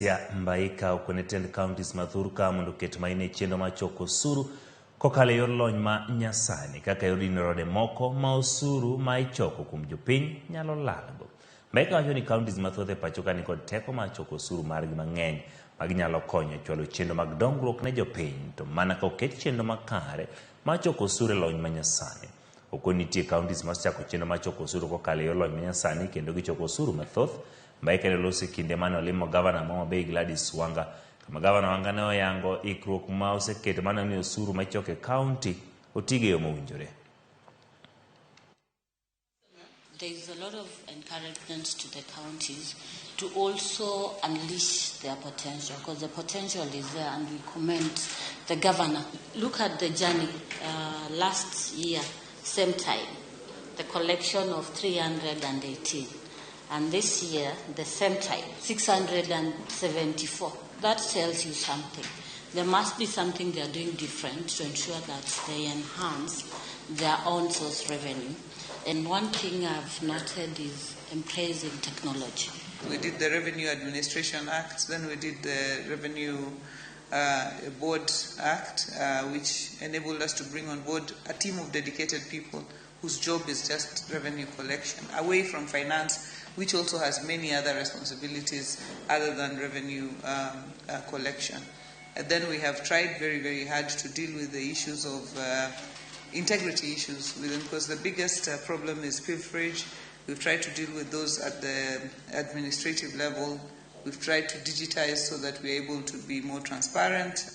Mbaika okone tend counties ma thurka mondo oket maino e chenro mar choko osuru kokalo e yor lony ma nyasani kaka yor dino rode moko ma osuru ma ichoko kuom jopiny nyalo lalgo. Mbaika wacho ni counties mathoth e pacho ka nikod teko mar choko osuru margi mang'eny ma ginyalo konyo e chwalo chenro mag dongruok ne jopiny to mana ka oket chenro makare mar choko osuru e lony ma nyasani. Okoni nitie counties ma osechako chenro mar choko osuru kokalo e yor lony ma nyasani kendo gichoko osuru mathoth. Mbaika ne oloso e kinde mane olimo gavana ma Homa Bay Gladys Wanga kama gavana Wanga ne oyango ikruok ma oseketo mar neno ni osuru ma ichoko e kaunti otigo e yo mowinjore. There is a lot of encouragement to the counties to also unleash their potential, because the potential is there, and we commend the governor. Look at the journey last year, same time, the collection of 318. And this year, the same time, 674. That tells you something. There must be something they are doing different to ensure that they enhance their own source revenue. And one thing I've noted is embracing technology. We did the Revenue Administration Act, then we did the Revenue Board Act, which enabled us to bring on board a team of dedicated people whose job is just revenue collection, away from finance, which also has many other responsibilities other than revenue collection. And then we have tried very, very hard to deal with the issues of integrity issues within, because the biggest problem is pilferage. We've tried to deal with those at the administrative level. We've tried to digitize so that we're able to be more transparent.